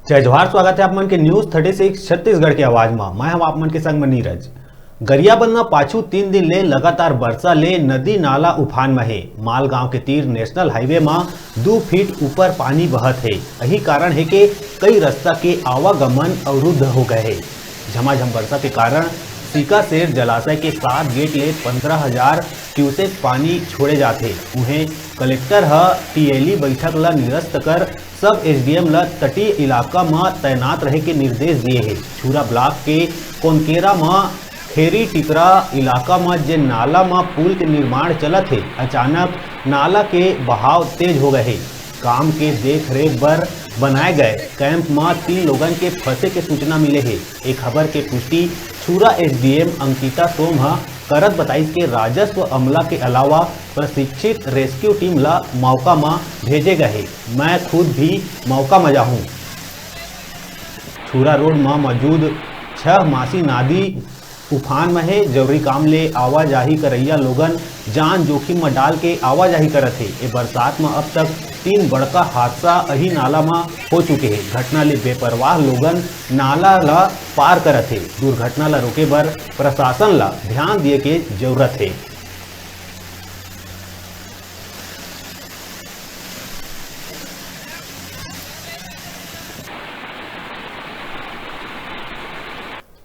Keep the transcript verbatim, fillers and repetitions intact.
जय जोहार, स्वागत हे आप मन के News Thirty Six छत्तीसगढ़ के आवाज म। मैं हूं आप मन के संग म नीरज। गरियाबंद म पाछू तीन दिन ले लगातार बरसा ले नदी नाला उफान म हे। मालगांव के तीर National Highway म दू फीट ऊपर पानी बहत हे। यही कारण हे के कई रस्ता के आवागमन अवरुद्ध हो गए हे। झमाझम बरसा के कारण सीकासेर जलाशय के सात गेट ले पंद्रह हजार क्यूसेक पानी छोड़े जाथे। उहें, कलेक्टर ह टीएलई बैठक ल निरस्त कर सब एसडीएम ल तटीय इलाका म तैनात रहे के निर्देश दिए हे। छुरा ब्लॉक के कोनकेरा म खेरी टिकरा इलाका म जे नाला म पुल के निर्माण चलत हे, अचानक नाला के बहाव तेज हो गए हे। काम के देख रेख बर बनाए गए कैंप म तीन लोगन के फंसे के सूचना मिले हे। ए खबर के पुष्टि छुरा एसडीएम अंकिता सोम ह करत बताइस के राजस्व अमला के अलावा प्रशिक्षित रेस्क्यू टीम ल मौका म भेजे गए हे। मैं खुद भी मौका म जाहूं। छुरा रोड म मौजूद छह मासी नदी उफान म हे। जरूरी काम ले आवाजाही करइया लोगन जान जोखिम म डाल के आवाजाही करत हे। ए बरसात म अब तक तीन बड़का हादसा अही नाला म हो चुके हे। घटना ले बेपरवाह लोगन नाला ल पार करत हे। दुर्घटना ल रोके बर प्रशासन ल ध्यान दिए के जरूरत हे।